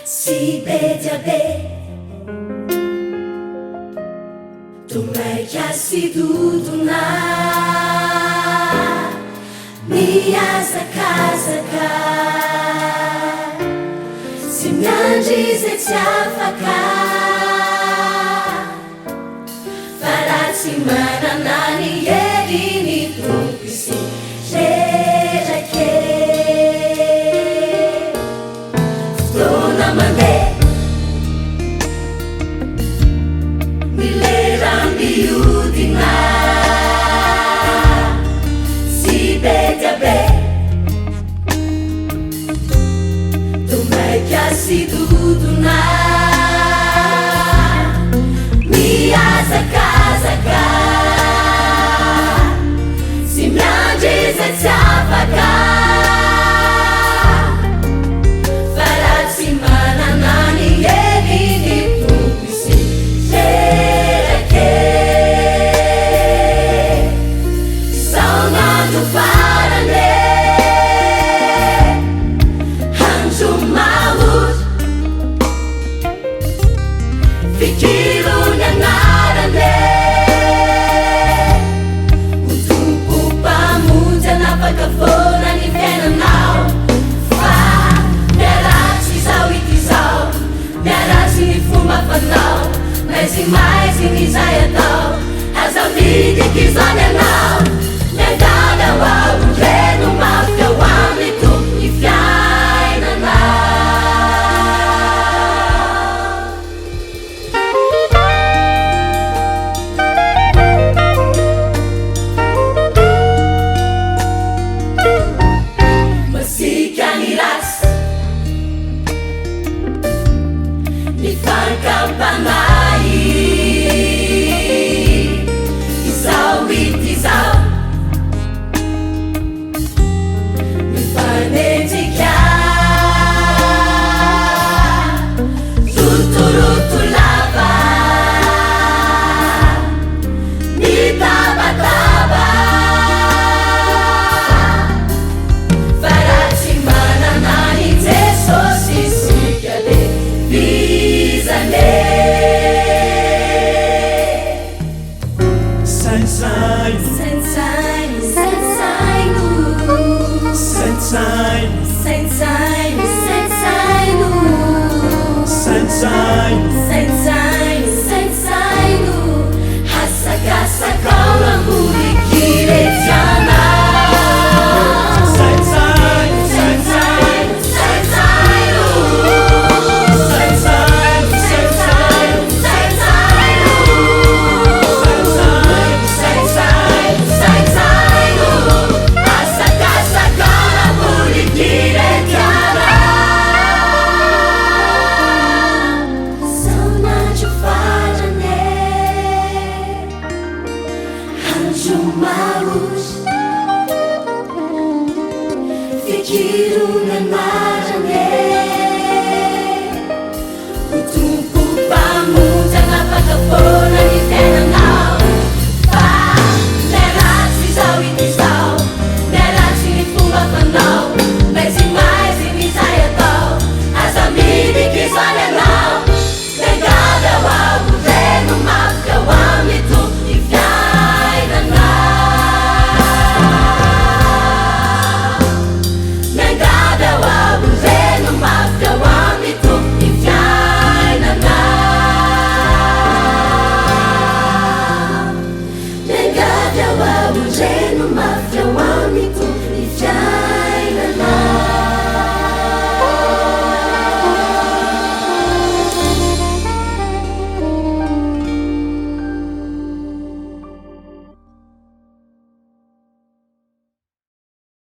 Sy be dia be. Toa maika sy dodona. Mihazakazaka. Sy miandry izay tsy afaka. Fa raha tsy manana ny hery ny Tompo isika reraka e. Fotoana mandeha, ny lera mihodina, tsy be dia be, toa maika sy dodona. Mihazakazaka, tsy miandry izay tsy afaka. Fa raha tsy manana ny hery ny Tompo isika reraka e. Izao no andro farany e, andro mahory. Fikiro ny anarany e. Ho Tompo Mpamonjy hanapaka foana ny fiainanao. Fa miharatsy izao ity izao, miharatsy ny fomba fanao, maizimaizina izay atao, aza midiky izany ianao. Miangavy aho aoreno mafy ao amin'ny Tompo ny fiainanao. Masiaka ny ratsy, ny fakam-panahy. Izao ity izao, Mifanenjika Rotoroto lava Mitabataba Fa raha tsy manana an'i Jesosy isika dia.